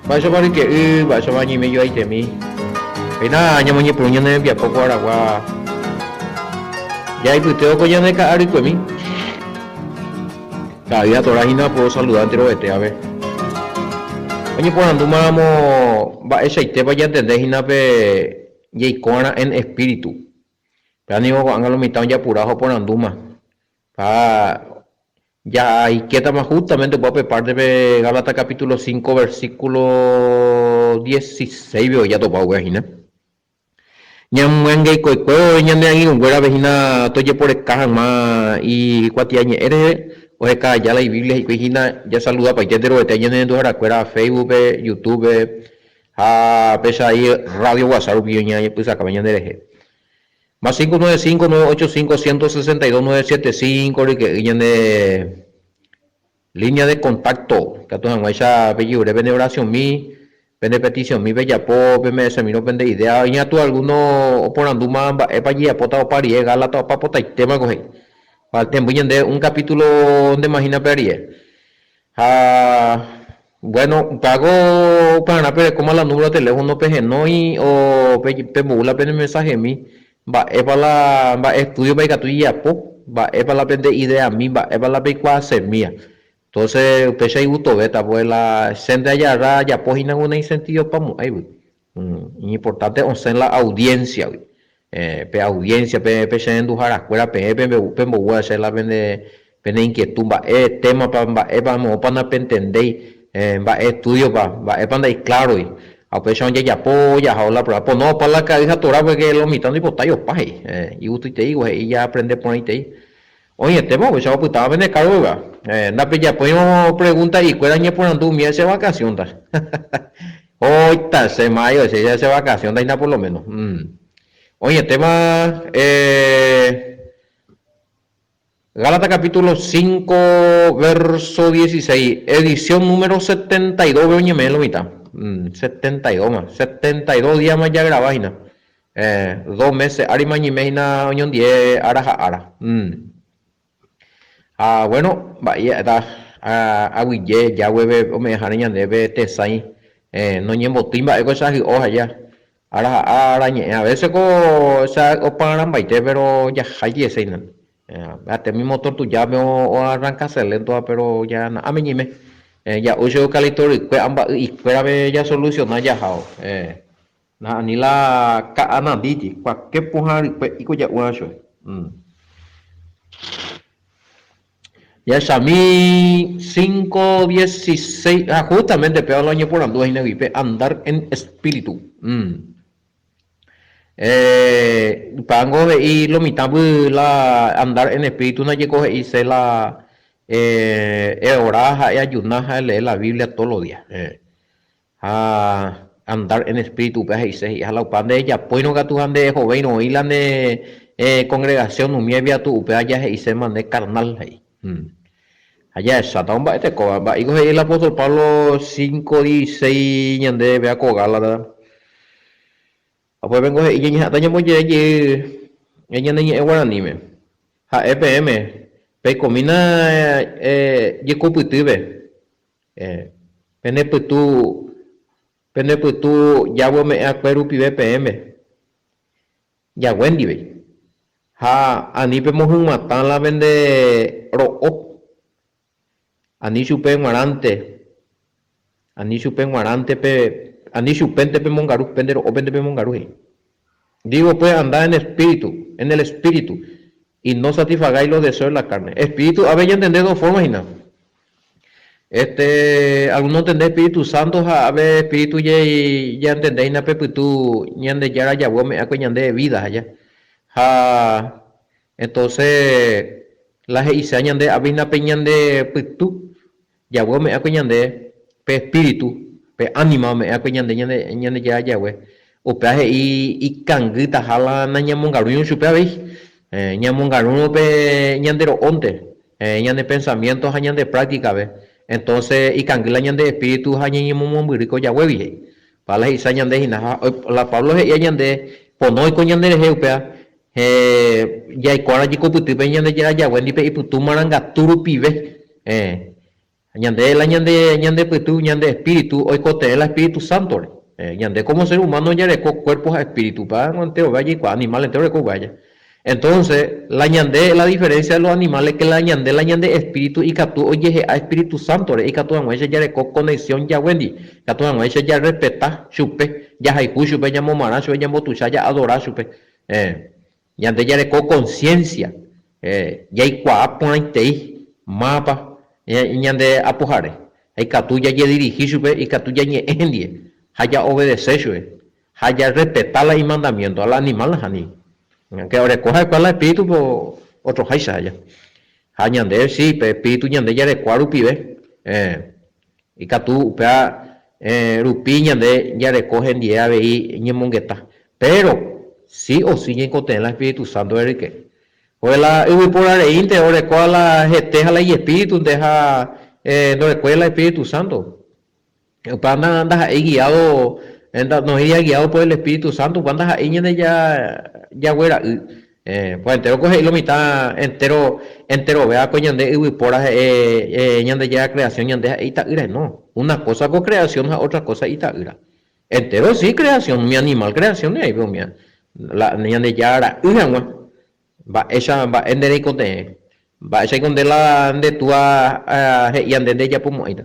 Mba'éichapa ryke'y, mba'éichapa ñaime joaitemi. Péina ñamoñepyrũ ñane rembiapo ko aragua jaipytévo ko ñane ka'arykuemi. Ka'ay atora hína porosaluda enterovete ave. Oñeporandúmaramo mba'eichaitépa ñantende hína pe jaiko'arã en espíritu. Péva ningo ko'ág̃a lo mitã ojapura ha oporandúma. Ha jaikétama justamente upéva pe pártepe Gálatas capítulo 5 versículo 16-pe oĩ jatopa upéva hína. Ñamyangeikoikuévo ñane angirũnguérape hína tojeporeka hag̃ua ikuatiañe'ẽ rehe, oheka aja la ibiblia hikuái hína jasaludapaite enterovete ñane renduharakuéra Facebook-pe, YouTube-pe ha péicha avei radio WhatsApp rupi oñepysãkáva ñanderehe. Más 595 985 162 975 ryke'y ñane línea de contacto ikatu hag̃uáicha pejyure pene oracionmi, pene peticionmi pejapo, peme'ẽsemírõ pende idea. Oĩatu alguno oporandúma mba'épa jejapóta opa rie Gálatas opa potaitéma ko he'i. Hemby ñande un capítulo ndema hína pe rie. Ha bueno, upévako upearã perekóma la número de teléfono pehenói o pembo'u la pene mensajemi, mba'épa la mba'e estúdiopa ikatu ijapo, mba'épa la pende ideami, mba'épa la peikuaasemía. Entonces upéicha igustovéta, pues la chénte ajarra ajapo hína ku naisentidopamo'ãigui. Iñimportánte osẽ la audiencia-gui. Pe audiencia, pe che renduharakuéra peẽ pemboúva che la pende pene inquietud mba'e témapa, mba'épa moõpa napentendéi, mba'e estudio-pa, mba'épa ndaiklároi. Ha upéicha ojejapo jahávo la prueba. Pono opa la ka'y ha Torá porque lo mitã ndoipotái opa he'i. Igustoiteígui he'i jaaprende porãitei. Oĩetéma upéicha opytáva pende kárgope. Ndapejapóirõ pregunta-ikuéra ñeporandu umíva che vacación-ta. Oita che mayo che che vacación ndaina por lo menos. Oĩetéma Gálatas capítulo 5 verso 16, edición número 72-pe oñeme'ẽ lo mitã. 72 ma, 72 díama jagrava hína. Dos meses árima ñaime hína oñondie ára ha ára. Ha bueno, mba'e ja'éta aguyje Yahweh-pe ome'ẽháre ñandéve tesãi noñembotýi mba'e ko che ahy'o aja ára ha ára ñe'ẽ. A veces ko che oparãmbaite pero jaháiti hese hína. Ha'ete umi motor tujápe oarrankase léntova pero ja na'áme ñaime. Ja'u che eucalipto rykue amba'y'ikuérape jasoluciona jahávo. Naha'ani la ka'a nandíti, kuake pohã rykue iko ja'úva chupe. Jahechami cinco, dieciséis, ha justamente péva la oñeporandúva hína gui, pe andar en espíritu. Upévango he'i lo mitãpy la andar en espíritu ndaje ko he'ise la eora ha eajuna ha elee la Biblia todos los días. Ha andar en espíritu upéva he'ise he'i ha la opa nde ejapóirõ katu ha nde ehovéirõ oĩ la ne congregación umi aviatu upéva ja he'iséma nde carnal he'i. Ha jahecháta omba'etekóva mba'éiko he'i el apóstol Pablo 5:16 ñande péva ko Gálatas. Ha upépengo he'i ñañeha'ãta ñambojere jey ñane ñe'ẽ guaraníme. Ha'e peẽme, peikomína jekopytýpe. Pene pytu, pene pytu Yahweh ome'ẽ'akue rupive peẽme, Yahweh ndive, ha ani pemohyg̃uatã la pende ro'o, ani chupe g̃uarãnte, ani chupe g̃uarãnte pe, ani chupénte pemongaru, pende ro'ópente pemongaru, he'i. Digo pues, andad en espíritu, en el espíritu, y no satisfagáis los deseos de la carne. Espíritu, ave ñantende dos formas hína. Este, alguno ontende Espíritu Santo ha ave Espíritu ñantende hína pe pytu Ñandejára Yahweh ome'ẽakue ñande vida aja. Ha entonces la he'ise ñande ave hína pe ñande pytu Yahweh ome'ẽakue ñande pe espíritu, pe ánima ome'ẽakue ñande Ñandejára Yahweh. Upéva he'i ikangytaha la nañamongarúirõ chupe avei. Ñamongarúrõ pe ñande ro'ónte, ñane pensamiénto ha ñande práktikape, entónse ikangy la ñande espíritu ha ñañemomombyry ko Yahwehgui, he'i. Upéva la he'isa ñande hína. Ha la Pablo he'íva ñande pono oiko ñanderehe upéva, jaikuaárõ jekopytýpe Ñandejára Yahweh ndipe ipytu marangatu rupive. Ñande la ñande ñande pytu, ñande espíritu oikotevẽ la Espíritu Santo-re. Ñande como ser humano jareko cuerpo ha espíritu, upéva enterove jaikuaa, animal entero oreko upéva aja. Entonces, la ñande la diferencia de los animales que la ñande la ñande espíritu ikatu ojehe'a Espíritu Santo-re ikatu hag̃uáicha jareko conexión Yahweh-ndi, ikatu hag̃uáicha jarrespeta chupe, jahayhu chupe, ñamomarã chupe, ñambotuicha, ja'adora chupe. Ñande jareko conciencia, jaikuaa porãitei mávapa ñande apohare, ha ikatu jajedirihi chupe, ikatu jañe'ẽ hendie ha ja'obedece chupe, ha jarrespeta la imandamiento, ha la animal nahániri. Aunque oreko ha'ekuéra la espíritu, pero otroháicha aja. Ha ñande, sí, pe espíritu ñande jarekua rupive, Ikatu upéva rupi ñande jareko hendie avei ñemongeta. Péro, si o si ñaikotevẽ la espíritu sánto ryke. Pórke la yvypóra reínte orekóva la hete ha la ijespíritunte ha ndorekói la espíritu sánto. Upéva ndaha'éi guiádo, noĩri guiádo por el espíritu sánto, upéva ndaha'éi ñande jaguera'y. Pues entero ko he'i lo mitã entero enterovéva ko ñande yvypóra he'e Ñandejára creación ñande ha'e ita'ýra no una cosa ko creación ha otra cosa ita'ýra entero si creación umi animal creación he'i umi la Ñandejára ra'y hag̃ua mba'éicha mba'e nde reikotevẽ mba'éicha nde la nde túa he'íva nde ndejapomo'ãita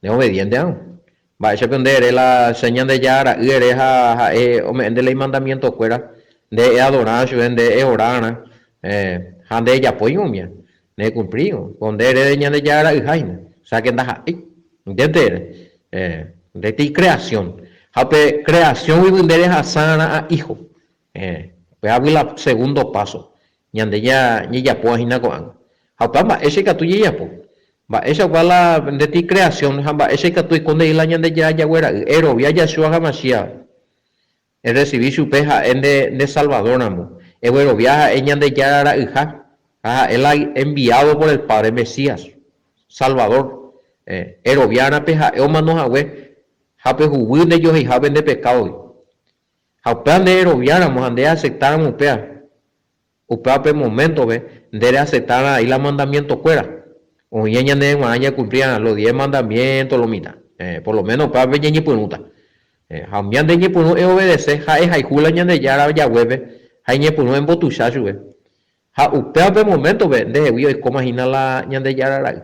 Ne obediente ãho. Mba'éicha piko nde ere la che Ñandejára ra'y ere ha ha'e ome'ẽ nde la imandamiento kuéra, nde eadora chupe, nde eora arã, ha nde ejapóingo umía, ne ecumplíngo, ko nde ere Ñandejára ra'yha hína, o sea que ndaha'éi, ndénte ere, ndénte icreación, ha upe creación-gui nde rehasa arã a hijo, upévagui la segundo paso, Ñande jajapóva hína ko'ág̃a. Ha opa mba'éicha ikatu jajapo. Mba'éichagua la ndeti creación ha mba'éicha ikatu oiko ndei la Ñandejára Yahweh ra'y. Erovia Yahshua HaMashiach. Errecibi chupe ha'e nde nde Salvador ramo. Eguerovia ha'e Ñandejára ra'yha ha ha'e la enviado por el Padre Mesías, Salvador. Eroviárã pe ha'e omano hague ha pe huguy ndejoheiha pe nde pekádogui. Ha upéva nde eroviáramo ha nde easeptáramo upéva, upéva pe moméntope nde reaseptárã avei la mandamientokuéra, oĩva ñandéve g̃uarã ñakumplírã los diez mandamientos lo mitã, por lo menos upévape ñañepyrũta. Ha umíva nde eñepyrũ eobedese ha ehayhu la Ñandejára Yahwépe ha eñepyrũ embotuicha chupe. Ha upéva pe moméntope ndehegui oikóma hína la Ñandejára ra'y.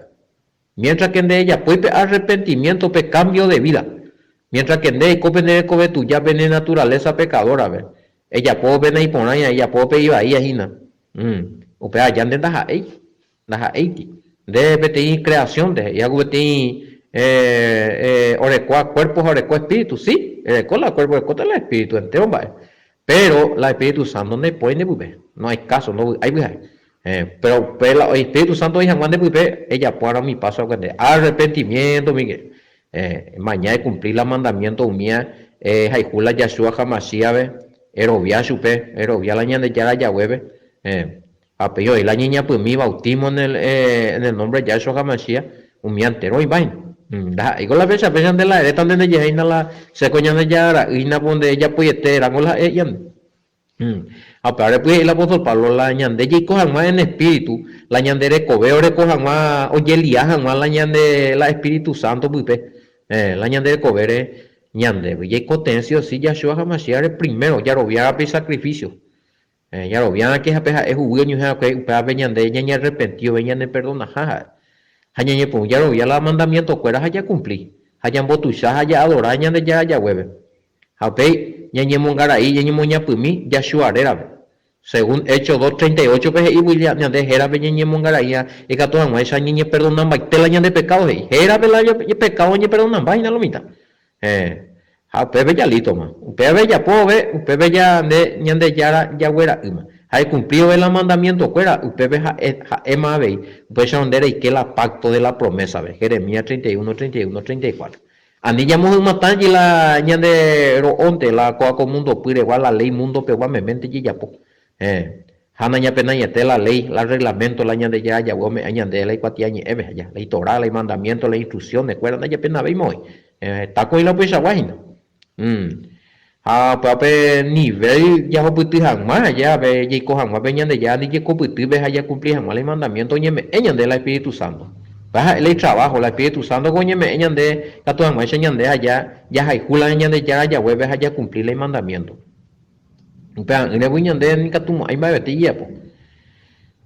Miéntras ke ndejapói pe arrepentimiénto, pe kámbio de vída, miéntras ke nde eiko pende rekove tuja pene naturalésa pekadórape, ejapóvo pe naiporãiva, ejapóvo pe ivaíva hína, upéva aja nde ndaha'éi, ndaha'éiti. Nde peteĩ creación-nte, he'íva ku peteĩ orekóva cuerpo ha orekóva espíritu, si, ereko la cuerpo, erekóta la espíritu, entéro mba'e. Péro la espíritu sánto ndaipóri nde pype, no hay káso, ndovy'áigui ha'e. Péro upe la espíritu sánto oĩ hag̃ua nde pype, ejapo va'erã umi páso va'ekue nde. Arrepentimiénto umi emaña ekumpli la mandamiénto umía ehayhu la Yahshua HaMashiach-pe, erovia chupe, erovia la Ñandejára Yahweh-pe. Ha péi oĩ la ñeñapymi, bautismo en el, en el nombre de Yahshua HaMashiach, umi entero oĩva hína. Ndaha'éiko la fecha péicha nde la eréta nde ndejehe hína la che ko Ñandejára ra'y hína po nde ejapoiete erango la ha'e ñande. Ha upéva repy he'i la apóstol Pablo la ñande jaiko hag̃ua en espíritu, la ñande rekove oreko hag̃ua ojelia hag̃ua la ñande la Espíritu Santo pype, la ñande rekovére ñandéve. Jaikotevẽ sí o sí Yahshua HaMashiach-re primero jaroviáva pe isacrificio. Jaroviáke ha pe ha'e huguy oñohẽ va'ekue upévape ñande ñañearrepenti vove ñaneperdonaha ha'e. Ha ñañepyrũ jarovia la mandamientokuéra ha jakumpli, ha ñambotuicha ha ja'adora Ñandejára Yahwépe. Ha upéi ñañemongarai ñañemoñapymi Yahshua rérape. Según Hechos 2:38-pe he'i Biblia ñande hérape ñañemongaraiha ikatu hag̃uáicha ñañeperdonambaite la ñande pekádo he'i. Hérape la pekádo oñeperdonamba hína lo mitã. Héẽ, ha upépe jalítoma. Upéva ejapo vove, upépe ja nde Ñandejára jaguera'ýma. Ha ekumpli vove la mandamientokuéra, upépe ha'e, ha'éma avei. Upéicharõ nde reike la pacto de la promesa-pe. Jeremías 31, 31, 34. Ani jamohymatãji la ñande ro'ónte, la kóa ko mundo pyregua, la ley mundo pegua meménte jejapo. Héẽ, ha nañapenaiete la léi, la rreglaménto, la Ñandejára Yahweh ome'ẽ ñandéve la ikuatiañe'ẽme, ha la itorá, la imandamiénto, la instruksiónekuéra ndajapenavéima oĩ. Heta ko oĩ la upeichagua hína. Ha upéva pe nivél jahupyty hag̃ua, ja pe jaiko hag̃ua pe Ñandejára ndijekopytýpe ha jakumpli hag̃ua la imandamiénto oñeme'ẽ ñandéve la Espíritu Santo. Upéva ha'e la itrabajo, la Espíritu Santo ko oñeme'ẽ ñande katu hag̃uáicha ñande ha jahayhu la Ñandejára jaguépe ha jakumpli la imandamiento. Upea'ỹre voi ñande nikatumo'ãi mba'evete ijapo.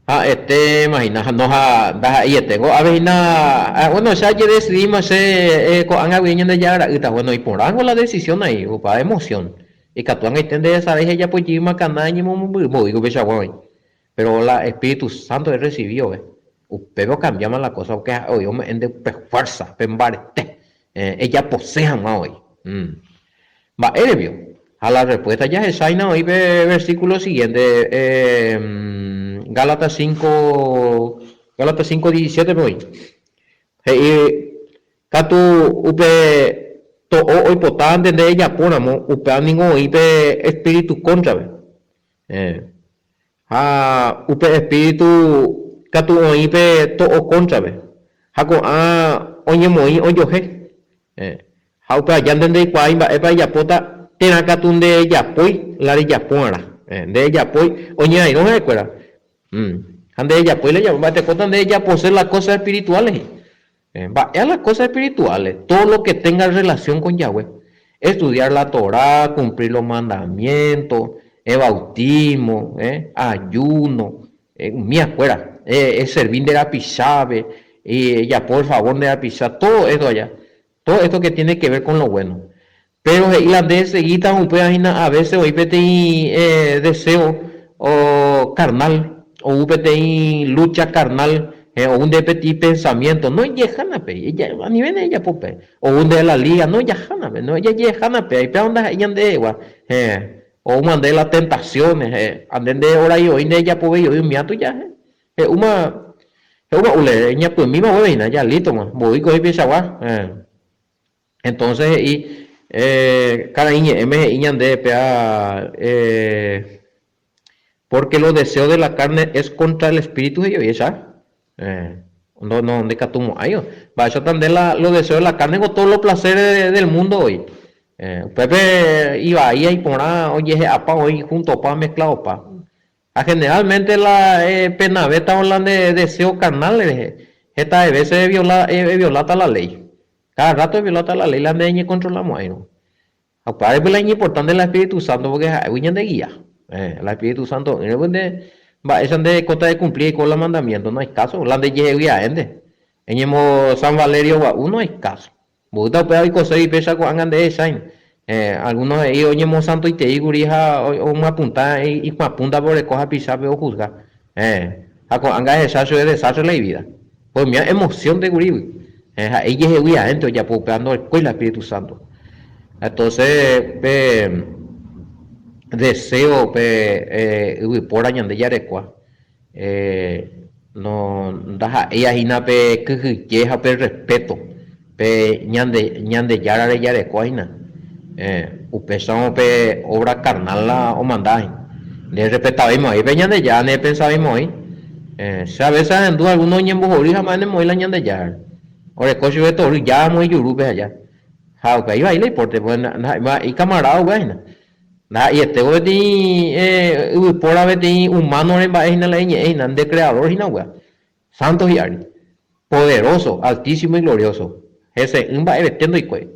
Ha'etéma hína, ha no ha ndaha'eiete. Ko'ápe hína, bueno, che ajedecidíma che ko'ág̃a guive Ñandejára ra'ýta. Bueno, iporãngo la decisión ahí, opa emoción. Ikatu ag̃aite nderesarái ha ejapo jeýma Caná eñemomombyry mboýiko peichagua oĩ. Pero la Espíritu Santo errecibi vove, upépe okambiáma la cosa, porque ha'e oĩ ome'ẽ nde upe fuerza, pe mbarete ejapose hag̃ua oĩ. Mba'ére pio? Ha la respuesta jahecháina oĩ pe versículo siguiente, Gálatas 5, Gálatas 5:17 pe oĩ. He'i, Katu upe to'o oipotánte nde ejapóramo, upéva ningo oĩ pe espíritu kóntrape. Ha upe espíritu katu oĩ pe to'o kóntrape, ha ko'ã oñemoĩ ojohe. Ha upe aja nde ndeikuaái mba'épa ejapóta, térã katu ndejapói la rejapo'arã. Ndejapói oñe'airõ ha'ekuéra. Ha ndejapói la ejapo, mba'etekóta nde ejapose la cosa espirituales he'i. Mba'e la cosa espirituales? Todo lo que tenga relación con Yahweh. Estudiar la Torá, cumplir los mandamientos, bautismo, ayuno, umiakuéra, eservi nde rapichápe, ejapo el favor nde rapicha, todo esto allá, todo esto que tiene que ver con lo bueno. Péro he'i la nde esegíta upéva hína a vése oĩ peteĩ deséo karnál, ou peteĩ lúcha karnál, ou nde peteĩ pensamiénto, no ejehána pe, anivéna ejapo pe, ou nde la líga, no ejahána pe, no ejehána pe, upéva ndaha'éi ñandehegua, oúma nde la tentasiones, ha nde nde orai voi nde ejapovei voi umi atu ja, he'úma, he'úma ule, eñapymíma guéve hína, ja lítoma, mboýiko oĩ peichagua. Entonces he'i karai ñe'ẽme he'i ñande péa porque los deseos de la carne es contra el espíritu he'i ojecha no no ndikatumo'ãi mba'éichata nde la los deseos de la carne ko todos los placeres del mundo oĩ upépe ivai ha iporã ojehe'apa oĩ juntopa mezcladopa Ha generalmente la epenavétavo la nde deseo carnal rehe, hetave vése evioláta la léi. Káda rráto evioláta la léi la nde eñekontrolamo'ãirõ. Ha upévare la iñimportánte la Espíritu Santo pórke ha'égui ñandegia. La Espíritu Santo'ỹre py nde mba'éicha nde rekóta ekumpli eiko la mandamiénto, no hay káso, la ndejehegui aénte. Eñemo San Valerio gua'u, no hay káso. Mboýta upéva oikoségui péicha ko'ág̃a ndehecháina. Algúno he'i oñemosantoitei kuri ha omyapunta ikuãpúntape oreko hapichápe ohusga. Ha ko'ág̃a ehecha chupe desástre la ivída. Pues umíva emosiónte kurígui. Ha'e ijehegui aénte ojapo upéva ndorekói la espíritu sánto. Entónse pe deséo pe yvypóra ñande jarekóva. No, ndaha'éi hína pe kyhyje ha pe respeto pe ñande Ñandejárare jarekóva hína. Upéicharõ pe obra carnal la omanda hína. Nde respetavéima voi pe Ñandejára, nde epensavéima voi. Che a veces ahendu alguno oñembohory ha mba'e la Ñandejárare. Oreko chupe tory járamo ijurúpe aja. Ha upéva ivai la iporte, pues ndaha'éi ikamarada upéva hína. Ndaha'eiete ko peteĩ yvypóra peteĩ humánore mba'e hína la iñe'ẽ hína, nde Creador hína upéva. Santo hi'ári, poderoso, altísimo y glorioso. Hese'ỹ mba'evete ndoikói.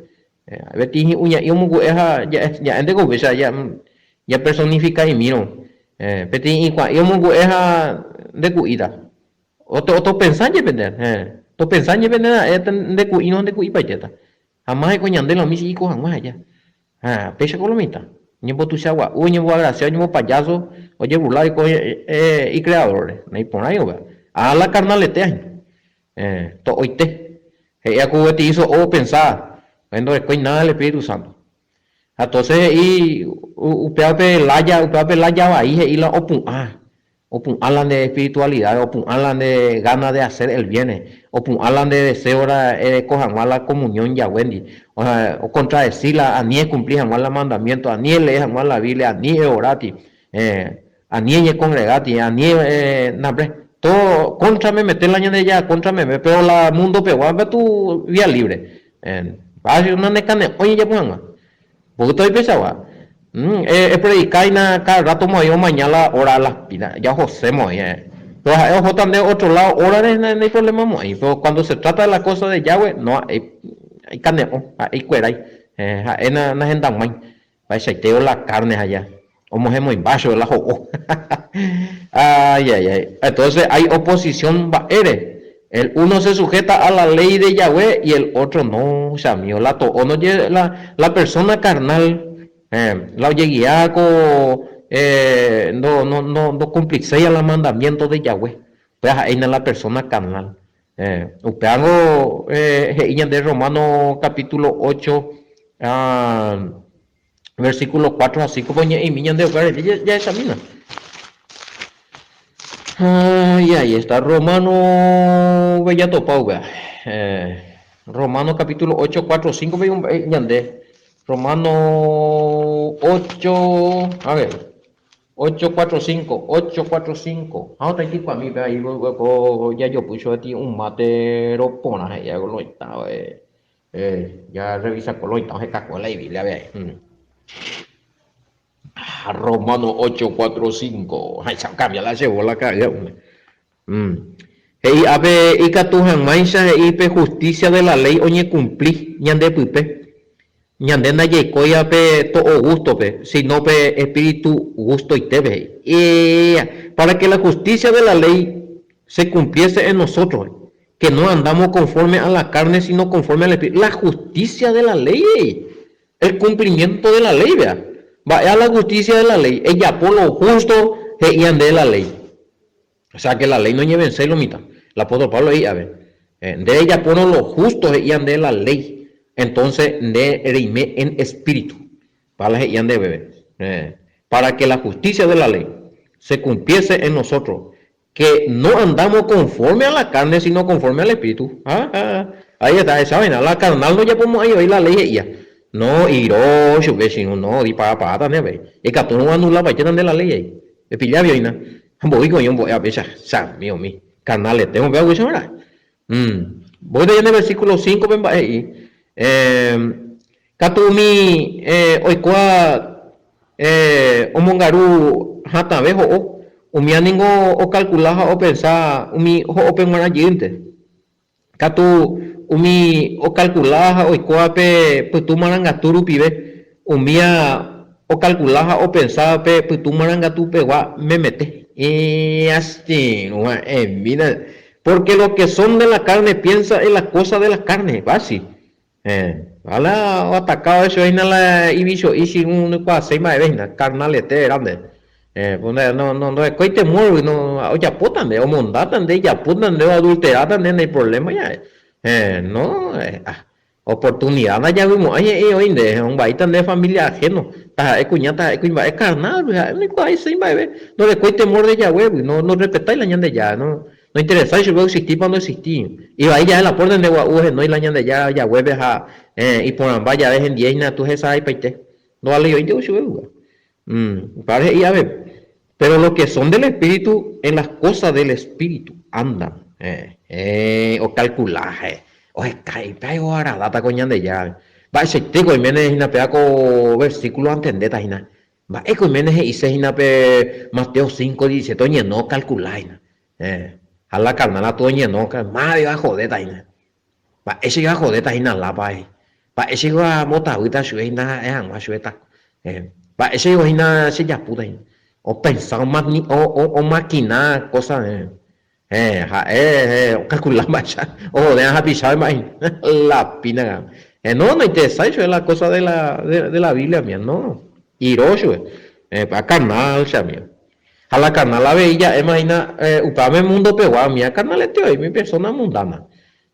Peteĩ hi'uña'i omongu'e ha ja'énte ko upéicha japersonifika'imírõ. Peteĩ ikuã'i omongu'e ha ndeku'íta. Otopensa jepe nde, topensa jepe nde ra'e ndeku'írõ ndeku'ipaitéta. Ha máheko ñande la umi iko hag̃ua aja. Ha péicha ko lo mitã. Oñembotuicha gua'u, oñemboagrasia, oñembopajáso, ojeburla oiko icreador-re. Naiporãi upéva. Ha la carnalete hína. To'oite. He'i ku peteĩ so'o opensa, ndorekói nada el Espíritu Santo. Ha entonces he'i upéva pe laya, upéva pe laya vai he'i la opu'ã. Opu'ã la nde espiritualidad, opu'ã la nde gana de hacer el bien, opu'ã la nde deseo ereko hag̃ua la comunión Yahweh-ndi, okontradesi la ani ekumpli hag̃ua la mandamiento, ani elee hag̃ua la Biblia, ani eoráti, ani eñekongregáti, ani nambre, todo contra memete la Ñandejára contra meme, pero la mundo pegua katu vía libre, nekane'õi ejapo hag̃ua. Mboýta oipechagua? Epredika hína káda rráto mo'ãi omaña la óra las pila, ja ohoséma oĩ. Pero ha'e ohóta nde otro lado hórare naiproblemamo'ãi. Pero cuando se trata de la cosa de Yahweh, no, ha'e ikane'õ, ha'e ikuerái, ha'e nahendag̃uái. Mba'eichaitévo la carne aja, omohemoimba chupe la ho'o. Ay, ay, ay. Entonces hay oposición mba'ére. El uno se sujeta a la ley de Yahweh y el otro no, chamío. La to'o no la, la persona carnal, eh, la ojeguiá ko eh, no, no, no, ndokumpliséi a la mandamiento de Yahweh. Upéva ha'éina la persona carnal. Eh, upévango eh, he'i ñande Romano capítulo 8, ah, versículo 4 ha 5 oñe'ẽmi ñande upévare jahechamína. Ay, ahí está Romano jatopa upéva. Eh, Romano capítulo 8, 4, 5 ñande. Romano 8, a ver. Ocho, cuatro, cinco, ocho, cuatro, cinco. Ha otra itikuami pe ahí ko jajopy chupe un mate roporã he'i algo lo oĩta eh, ja revisa ko lo oĩta ohekakue la ibiblia pe ahí. Mm. Romano 8, 4, 5. Háicha okambia la che bola ka'aguy. Mm. He'i ápe ikatu hag̃uáicha he'i pe justicia de la ley oñekumpli ñande pype. Ñande ndajaikóiva pe to'o gústope, sino pe espíritu gustoitépe, he'i. Ea, para que la justicia de la ley se cumpliese en nosotros, que no andamos conforme a la carne, sino conforme al Espíritu. La justicia de la ley, he'i. El cumplimiento de la ley, vea. Mba'éva la justicia de la ley? Ejapo lo justo he'i ñande la ley. O sea que la ley noñevenséi lo mitã. El apóstol Pablo he'i ave, Nde rejapórõ lo justo he'íva nde la ley, entonces nde reime en espíritu. Pablo he'íva ndéve, Para que la justicia de la ley se cumpliese en nosotros, que no andamos conforme a la carne, sino conforme al espíritu. Ah, ah, ahí está, esa vaina. La carnal ndojapomo'ãi voi la ley he'íva. No, iro chupe, sino no, odiparapa'áta nde avei. Ikatúrõ oanulapaitéta nde la ley ahí. Epillávi oĩna. Ha mboýiko oĩ ombo'e avei chami umi canal-ete ombo'e haguéicha ra'e. Mboýta ñande versículo 5-pe mba'e he'i, Katu umi oikóva omongaru hatãve ho'o, umíva ningo okalkula ha opensa umi ho'ópe g̃uarã jeýnte. Katu umi okalkula ha oikóva pe pytu marangatu rupive, umía okalkula ha opensa pe pytu marangatu pegua memete. Iñastirũva'emína, porque los que son de la carne piensa en la cosa de la carne, va si. Ha la oatakáva chupe hína la ivicho'i chirũ ndoikuaaséi mba'eve hína, carnalete grande. Ndorekói temor, ojapóta nde, omondáta nde, ijapúta nde, oadulteráta nde, naiproléma jave. No, oportunidad ndajavymo'ãi he'i oĩ nde, ombya'íta nde familia ajeno, taha'e kuña, taha'e kuimba'e, carnal, ha'e ndoikuaaséi mba'eve, ndorekói temor de Yahweh-gui, norrespetái la Ñandejára, no. Nointeresái chupe oexistípa ndoexistíri. Ivai jave la pórte nde gua'u ohenói la Ñandejára Yahweh-pe ha iporãmba jave hendie hína tu hesaraipaite. Ndovaleióinte chupe upéva. Upévare he'i ave, Pero los que son del Espíritu, en las cosas del Espíritu andan. Héẽ, okalkula, héẽ, oheka ipéva oagradáta ko Ñandejárape. Mba'eichaitéko oiméne hína péva ko versículo antendéta hína. Mba'éiko oiméne he'ise hína pe Mateo 5:17 oñeno okalkula hína. Héẽ, ha la carnal atu oñeno, máva ajodéta hína. Mba'éicha ajodéta hína lápa he'i. Mba'éicha ambotavýta chupe hína ha'e hag̃ua chupe ta. Mba'éicha hína chejapúta hína. Opensa omakina kósa. Héẽ, ha'e okalkula mba'éicha ohodéva hapichápe mba'e hína. La pína katu. No, nointeresái chupe la kósa de la, de la Biblia mía, no. Iro chupe. Péa carnal che amigo. Ha la carnal avei ja'éma hína upévame mundo pegua, umíva carnalete oĩ umi persona mundana.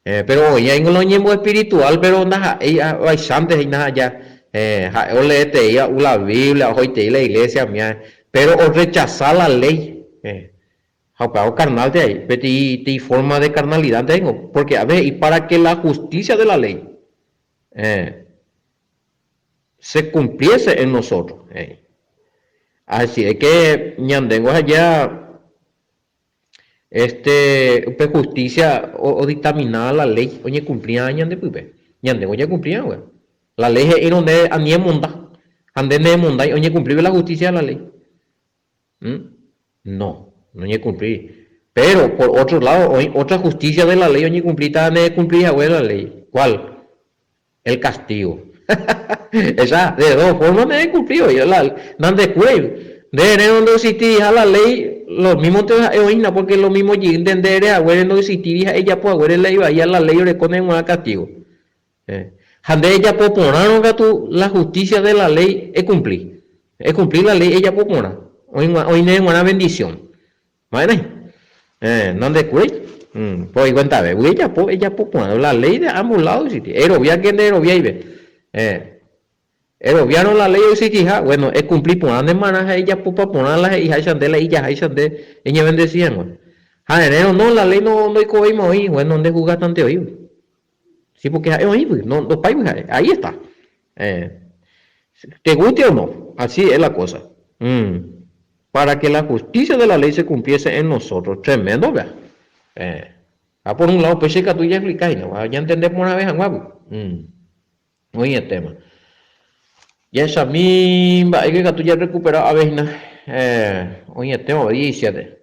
Péro oĩ aíngo la oñemboespiritual péro ndaha'éi vaichánte hína aja, ha'e oleetei la Biblia, ohoitei la iglesia umíva, péro orrechasa la léi. Ha upéva okarnálnte aĩ, peteĩ forma de carnalidad-nte aíngo, pórke ápe he'i para que la justicia de la ley se cumpliese en nosotros. Así es que ñandéngo aja este upe justicia odictaminaba la ley oñecumplíva ñande pype. Ñandéngo ñacumplíva guéva. La ley he'írõ nde ani emonda, ha nde neemondái oñecumplípe la justicia de la ley. No, noñecumplíri. Pero, por otro lado, oĩ otra justicia de la ley oñekumplíta nekumplí hague la ley. Cuál? El castigo. Esa, de dos formas nekumplí oĩ la nandekuéi. Nde erérõ ndoexistiriha la ley, lo mímonte ha'e oĩna, porque lo mismo jeýnte nde ere haguére ndoexistíri ha ejapo haguére la ivaíva la ley oreko neg̃uarã castigo. Ha nde ejapo porãrõ katu la justicia de la ley ekumpli. Ekumpli la ley ejapo porã, oĩne g̃uarã bendición. Ma'erãi? Nandekuéi? Po ikuentavégui ejapo, ejapo porã. La ley de ambos lados oexiste. Eroviáke nde eroviáive. Eroviárõ la ley oexistiha, bueno, ekumpli porã ne marã ha ejapopa porã la he'iháicha nde, la ijaháicha nde eñevendesi hag̃ua. Ha erérõ no, la ley no ndoikovéima oĩ, bueno, nde juzgátante oĩgui. Sí, porque ha'e oĩgui, no ndopáigui ha'e, ahí está. Te guste o no, así es la cosa. Para que la justicia de la ley se cumpliese en nosotros, tremendo vea. Ha por un lado péicha ikatu jaexplika hína, ñantende porãve hag̃ua. Oĩetéma. Jahechami mba'éiko ikatu jarrekupera ave hína. Oĩetéma 17.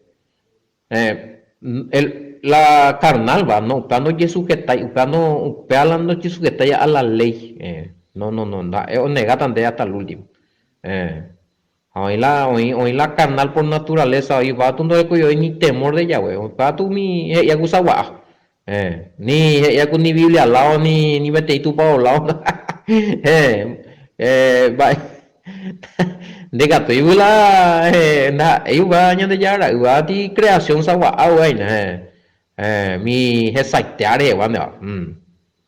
El, la carnal-va, no, upéva ndojesujetái, upéva no, upéva la ndojesujetái a la ley. No, no, no, nda'e onegáta nde hasta el último. Ha oĩ la, oĩ, oĩ la carnal por naturaleza, oĩ upéva ndorekói ni temor de Yahweh, upéva umi he'íva ku sagua'a. Héẽ, ni he'íva ku ni Biblia lado ni, ni peteĩ tupao lado. Héẽ, eh, mba'e, ndikatúigui la, eh, ndaha'éi upéva Ñandejára ra'y, upéva ti creación sagua'a upéva hína, héẽ, héẽ, umi hesaitéva rehegua ndéva,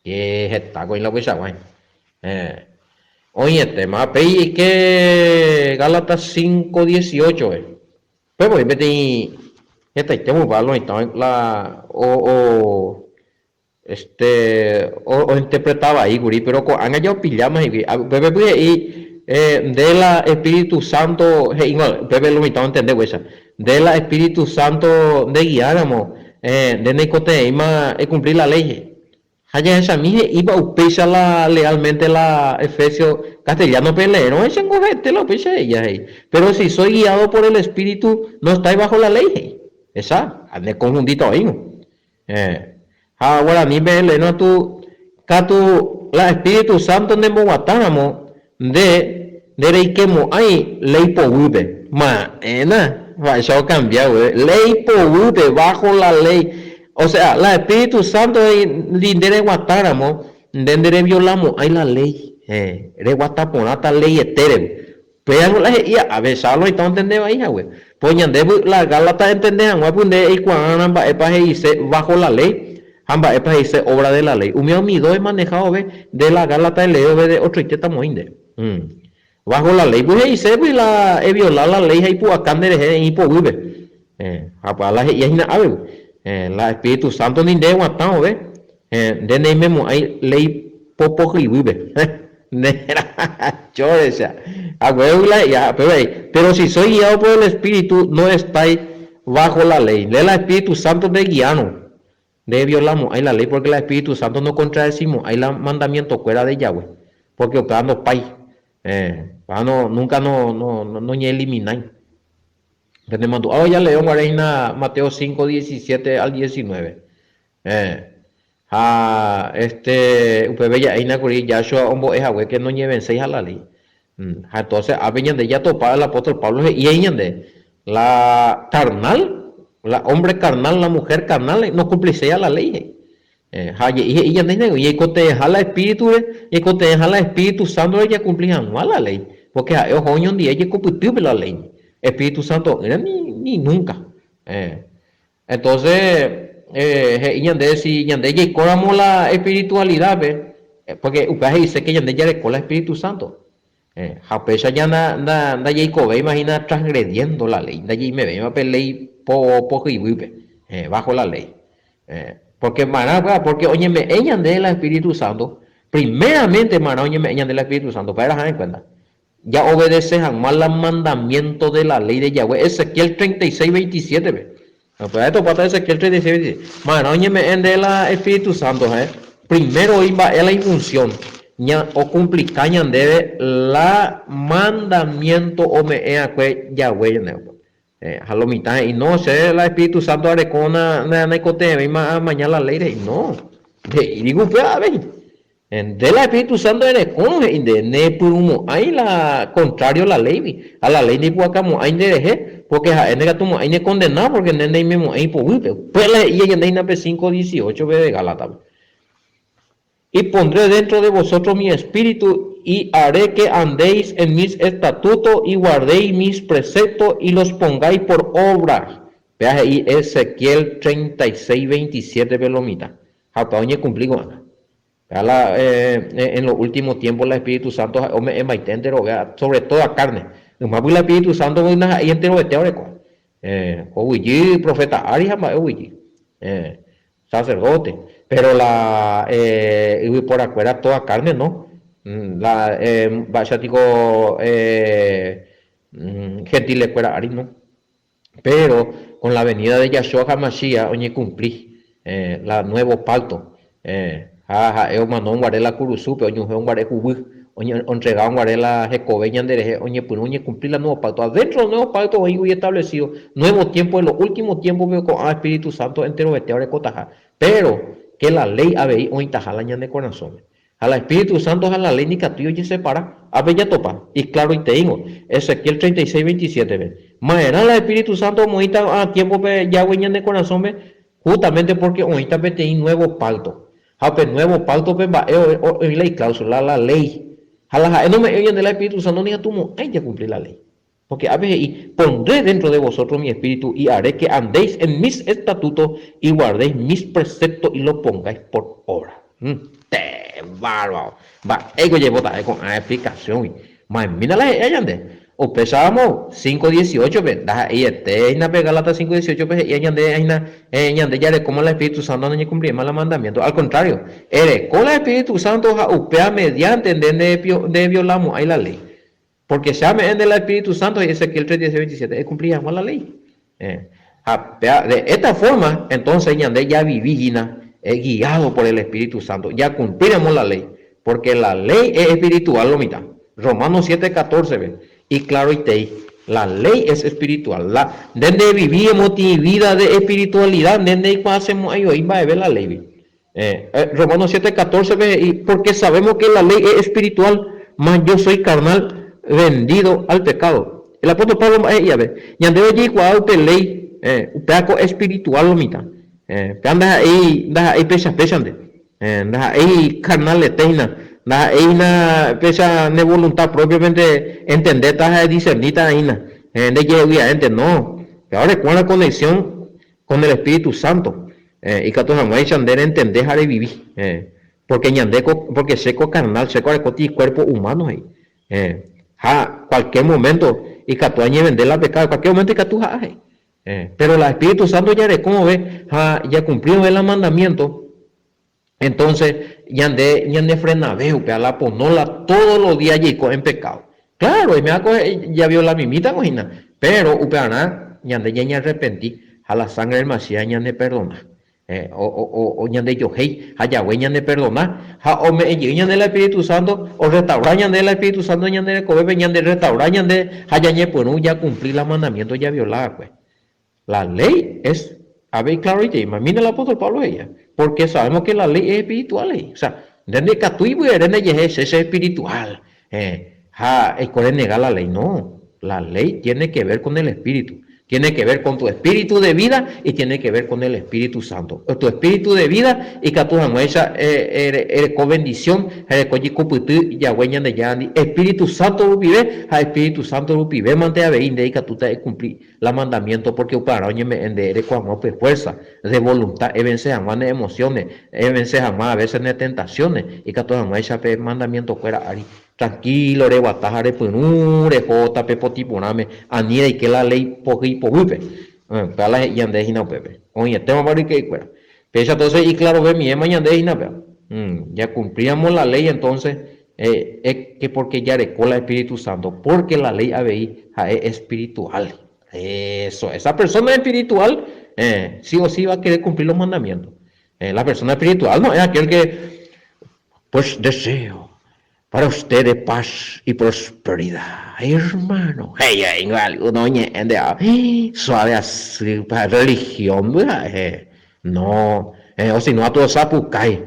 ke heta ko oĩ la upeichagua hína, héẽ. Oĩetéma, péi eike Gálatas 5:18-pe. Upépe oĩ peteĩ hetaite opa lo mitã la o o este ointerpreta vai kuri, péro ko'ág̃a ja opilláma hikuái. Upépe py he'i nde la espíritu sánto he'íva, upépe lo mitã ontende upéicha, nde la espíritu sánto ndegiáramo nde neikotevẽima ekumpli la léi he'i. Ha jahechami he'ípa upéicha la lealmente la Efesio castellano-pe leerõ hechengo ha'ete la upéicha he'i he'i. Pero si soy guiado por el Espíritu, no estáis bajo la ley, he'i. Esa, ha ne confundíta oĩrõ. Héẽ. Ha guaranípe leerõ katu, katu la Espíritu Santo nemboguatáramo, nde ndereikemo'ãi léi poguýpe. Ma'ẽna, mba'éicha okambia guive. Léi poguýpe, bajo la ley. Osea, la Espíritu Santo ndi nde reguatáramo, nde ndereviolamo'ãi la léi. Héẽ, reguata porãta leietére. Pévango la he'íva, avesa lo oĩta ontende vai hague. Pues ñandévy la Gálatas entende hag̃ua py nde eikuaárã mba'épa he'ise bajo la ley ha mba'épa he'ise obra de la ley. Umi umi dos emanejavove nde la Gálatas eleévove de otroitéta moĩ nde. Bajo la ley py he'ise py la eviola la ley ha ipu'aka nde rehe eĩ poguýpe. Ha pa la he'íva hína ápe py. La Espíritu Santo ndi nde eguatãvove nde neimemo'ãi ley popohyiguýpe. Nera'ãchórecha. Haguégui la he'i, ha péva he'i, Pero si soy guiado por el Espíritu, no estáis bajo la ley. Nde la Espíritu Santo nde guiárõ, nde violamo'ãi la ley, porque la Espíritu Santo nokontradecimo'ãi la mandamientokuéra de Yahweh, porque upéva ndopái. Upéva no, nunca no, no, noñeeliminái. Penemandu'ávo jaleérõ guare hína Mateo 5, 17 al 19. Ha este upépe ja'éina kuri Yahshua ombo'e hague ke noñevenséi ha la léi. Ha entonces ápe ñande jatopa el apóstol Pablo he'i he'i ñande, la carnal, la hombre carnal, la mujer carnal nokumpliséiha la léi he'i. Ha je'i he'i ñande hína ñaikotevẽha la espíriture, ñaikotevẽha la Espíritu Sántore jakumpli hag̃ua la léi, pórke ha'e oho oñondive jekopytýpe la léi. Espíritu Santo'ỹre ni núnka. Entonces, he'i ñande si ñande jaikóramo la espiritualidad-pe, porque upéva he'ise que ñande jareko la Espíritu Santo. Ha upéicha ña ndajaikovéima hína transgrediendo la ley, ndajaimevéima pe ley pohýiguýpe, bajo la ley. Porque marã upéva, porque oñeme'ẽ ñande la Espíritu Santo, primeramente marã oñeme'ẽ ñande la Espíritu Santo, upéva eraha en cuenta. Jaobedese hag̃ua la mandamiénto de la léi de Yahweh, Ezequiel 36, 27-pe. Upéva etopáta Ezequiel 36, 27. Ma'erã oñeme'ẽ nde la Espíritu Santo, ha'e primero oĩ mba'e la ifunsión, ña okumplika ñandéve la mandamiénto ome'ẽ va'ekue Yahweh ñandéve. Ha lo mitã he'i, No, che la Espíritu Santo areko naikotevẽvéima amaña la léire. He'i, No, nde'íri upéva avei. Nde la Espíritu Santo erekórõ he'i nde, nepyrũmo'ãi la contrario la léigui, ha la léi ndeipu'akamo'ãi nderehe, pórke ha'e ndekatumo'ãi nekondena, pórke nde neimemo'ãi ipoguýpe. Upéva la he'i ñande hína pe 5:18-pe de Gálatape. Y pondré dentro de vosotros mi espíritu y haré que andéis en mis estatutos y guardéis mis preceptos y los pongáis por obra. Péa he'i Ezequiel 36, 27-pe lo mitã. Ha upéva oñekumpli ko'ág̃a. Péa la en los últimos tiempos la Espíritu Santo ha'e ome'ẽmbaite enterove, sobre toda carne. Ymágui la Espíritu Santo voi ndaha'éi enterovete oreko. Oguejy profeta ári ha mba'e oguejy. Sacerdote. Pero la yvyporakuéra toda carne no. La mba'éicha piko gentilekuéra ári no. Pero con la venida de Yahshua HaMashiach oñekumpli la nuevo pacto. Ha ha'e omano guare la kurusúpe, oñuhẽ guare huguy, oentrega guare la hekove ñanderehe, oñepyrũ oñekumpli la nuevo pacto. Adentro del nuevo pacto oĩgui establecido nuevo tiempo, en los últimos tiempos-pe ko'ã Espíritu Santo enterovete orekotaha. Pero que la ley avei oĩtaha la ñane korasõme. Ha la Espíritu Santo ha la ley nikatúi ojesepara. Ápe jatopa, iklaroiteíngo, Ezequiel 36, 27-pe. Ma'erã la Espíritu Santo omoĩta ko'ã tiémpope Yahweh ñane korasõme? Justamente porque oĩta peteĩ nuevo pacto. Ha upe nuevo pacto-pe mba'e oĩ la icláusula, la ley. Ha la ha'e nome'ẽi ñande la Espíritu Santo nikatumo'ãi jakumpli la ley. Porque ápe he'i, Pondré dentro de vosotros mi espíritu y haré que andéis en mis estatutos y guardéis mis preceptos y los pongáis por obra. Te bárbaro! Mba'éiko jaipotave ko'ã explicación-gui? Ma'ẽmína la he'íva ñande. Upéicharamo, 5:18-pe, ndaha'eiete hína pe Gálatas 5:18-pe he'íva ñande hína ñande jarekóma la Espíritu Santo ha nañekumplivéima la mandamiento. Al contrario, ereko la Espíritu Santo ha upéva mediante nde ndeviolamo'ãi la ley. Pórke che ame'ẽ nde la Espíritu Santo, he'i Ezequiel 36, 27, ekumpli hag̃ua la léi. Ha péa, de esta forma, entonces ñande javivi hína guiado por el Espíritu Santo, jakumplíramo la léi, pórke la léi es espiritual lo mitã. Romanos 7, 14-pe, iklaroitei, la léi es espiritual. La nde ndevivi emotĩ vida de espiritualidad, nde ndeikuaasemo'ãi voi mba'eve la léigui. Romanos 7, 14-pe he'i, Porque sabemos que la ley es espiritual, mas yo soy carnal, vendido al pecado. El apóstol Pablo mba'e he'i ave, Ñandéve ojeikuaa upe léi, upéva ko espiritual lo mitã. Péva ndaha'éi, ndaha'éi péicha péichante, ndaha'éi carnal-ete hína, ndaha'éi hína péicha ne voluntad propia-pente entendéta ha ediscerníta hína, ndejehegui aénte, no. Péva oreko conexión Con el Espíritu Santo, ikatu hag̃uáicha nde rentende ha revivi. Porque ñande ko, porque che ko carnal, che ko arekóti icuerpo humano, he'i. Ha cualquier momento ikatu añevende la pecado, cualquier momento ikatu ha'a, he'i. Pero la Espíritu Santo jareko vove ha jacumpli vove la mandamiento, entonces ñande ñanefrenave upéva, la ponola todos los días jaiko en pecado. Claro, oiméva ko javiolamimítako hína, pero upearã ñande ñañearrepenti ha la sangre del Masías ñaneperdona. Ñandejohéi ha Yahweh ñaneperdona ha ome'ẽ jey ñande la Espíritu Santo, orrestaura ñande la Espíritu Santo ñande rekovépe, ñanderrestaura ñande ha ñañepyrũ jakumpli la mandamiento javiola va'ekue. La ley es, avei claroiteíma, mira el apóstol Pablo he'íva, porque sabemos que la ley es espiritual, he'i. O sea, nde ndaikatúi vy'ere ndejehe che che espiritual, eh, ha eiko renega la ley. No, la ley tiene que ver con el espíritu, tiene que ver con tu espíritu de vida y tiene que ver con el Espíritu Santo. Tu espíritu de vida ikatu hag̃uáicha ereko bendición ha ereko jekopyty Yahweh Ñandejárandi Espíritu Santo rupive ha Espíritu Santo rupive mante avei nde ikatúta ekumpli la mandamiento porque upearã oñeme'ẽ nde ereko hag̃ua upe fuerza de voluntad evense hag̃ua ne emociones, evense hag̃ua a veces ne tentaciones, ikatu hag̃uáicha pe mandamiento-kuéra ári tranquilo reguata ha repyrũ reho tape potĩ porãme, ani reike la ley pohýi poguýpe. Upéva la he'i ñande hína upépe. Oĩetémapa ryke'ykuéra. Péicha entonces iclarove miẽma ñande hína péva. Jacumplíramo la ley entonces es que porque jareko la Espíritu Santo, porque la ley avei ha'e espiritual. Eso, esa persona espiritual sí o sí va a querer cumplir los mandamientos. La persona espiritual no es aquel que, pues deseo. Para ustedes paz y prosperidad, hermano. He'i he'íngo alguno oñe'ẽ nde ha suave asy pa religión ha'e. No, o si no atu osapukái,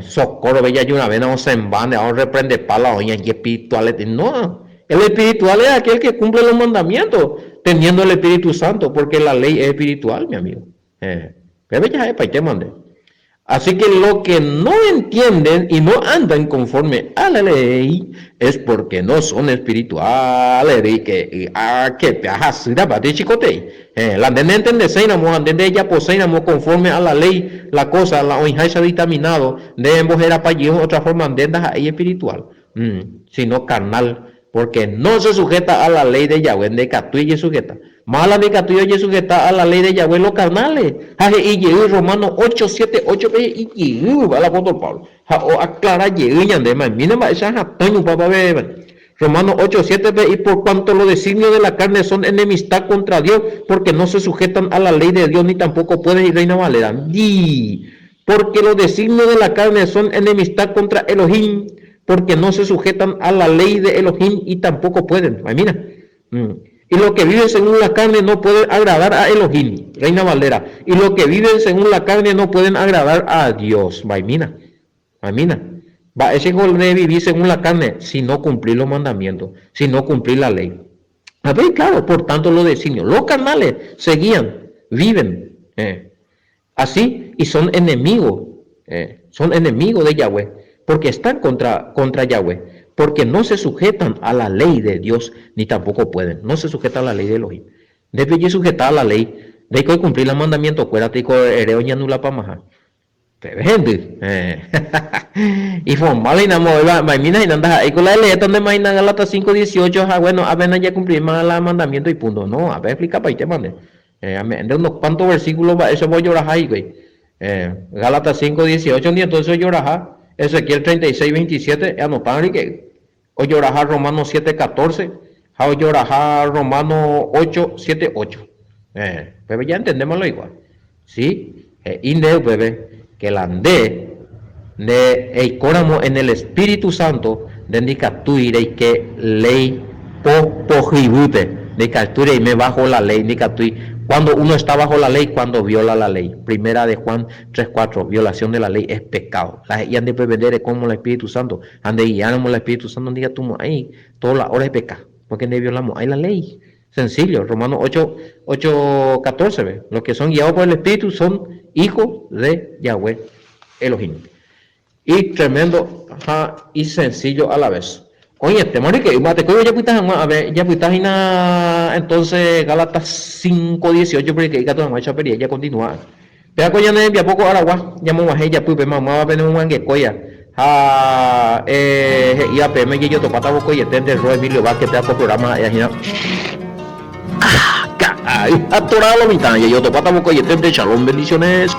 socorro pe jajuravéna osẽmba nde ha orreprendepa la oĩ allí espiritual. No, el espiritual es aquel que cumple los mandamientos teniendo el Espíritu Santo, porque la ley es espiritual, mi amigo. Pépe jaha'epaitéma nde. Así que lo que no entienden y no andan conforme a la ley es porque no son espirituales. Rike y'ákepe ahasýrapa ti chikotei. La nde neentendeséiramo ha nde ndejaposéiramo conforme a la ley la cosa, la oĩháicha dictaminado, nde emboherapa jey otra forma nde ndaha'éi espiritual, sino carnal. Porque no se sujeta a la ley de Yahweh, ndaikatúi ojesujeta. Mála ndaikatúi ojesujeta a la ley de Yahweh los carnales. Ha he'i jey Romanos 8, 7, 8 pe he'i jeýva el apóstol Pablo. Ha oaclara jey ñande, maimína mba'éicha hatã ñupãpa pe Romanos 8, 7 pe y por cuanto los designios de la carne son enemistad contra Dios, porque no se sujetan a la ley de Dios ni tampoco pueden y Reina Valera. Ndi. Porque los designios de la carne son enemistad contra Elohim, porque no se sujetan a la ley de Elohim y tampoco pueden. Ay, mira. Mm. Y los que viven según la carne no pueden agradar a Elohim. Reina Valera. Y los que viven según la carne no pueden agradar a Dios. Ay, mira. Ay, mira. Va ese de vivir según la carne si no cumplir los mandamientos, si no cumplir la ley. A ver, claro, por tanto los designios. Los carnales seguían, viven. Eh, Así, y son enemigos, eh, son enemigos de Yahweh, porque están contra, contra Yahweh, porque no se sujetan a la ley de Dios, ni tampoco pueden, no se sujetan a la ley de Elohim. Ndépe sujetar a la ley, ndaikói cumplir la mandamiento kuéra tiko ere oñanulapamaha. Peve hendy. Eh. Iformal hína moõiva, mbaemína hína ndaha'éiko la eleéta nde máina Gálatas 5:18 ha bueno, apenas ya cumplirma la mandamiento y punto. No, ape explicapaitéma nde. Ame'ẽ nde unos cuantos versículos mba'éichapa ojoraha hikuái. Gálatas 5:18 ndi entonces ojoraha Ezequiel 36:27, eanota rike. Ojoraha Romanos 7:14 ha ojoraha Romanos 8:7, 8. Upépe ya entendéma lo igual. Si, he'i nde upépe que la nde, nde eikóramo en el Espíritu Santo, nde ndikatúi reike léi po pohýivýpe, ndikatúi reime bajo la ley, ndikatúi, cuando uno está bajo la ley, cuando viola la ley. Primera de Juan 3, 4, violación de la ley es pecado. La he'i nde upépe nde erekómo la Espíritu Santo, ha nde guiáramo la Espíritu Santo ndikatumo'ãi toda la hora epeka, porque nde violamo'ãi la ley. Sencillo, Romanos 8, 8, 14, -pe. Los que son guiados por el Espíritu son hijos de Yahweh Elohim. Y tremendo ha y sencillo a la vez. Oĩetéma rike ymatekue ojapyta hag̃ua ave japyta hína entonces Gálatas 5:18 pe rike ikatu hag̃uáicha pe rire jakontinua. Péva ko ñane rembiapo ko aragua ñamog̃uahẽ ijapýpe maymáva pene moangekóia ha he'íva peẽme jejotopáta vokoiete nde Ro Emilio Vázquez péva ko programa ha'éva hína Ah, ka'ay ha torado lo mitã jejotopáta vokoiete nde Shalom bendiciones.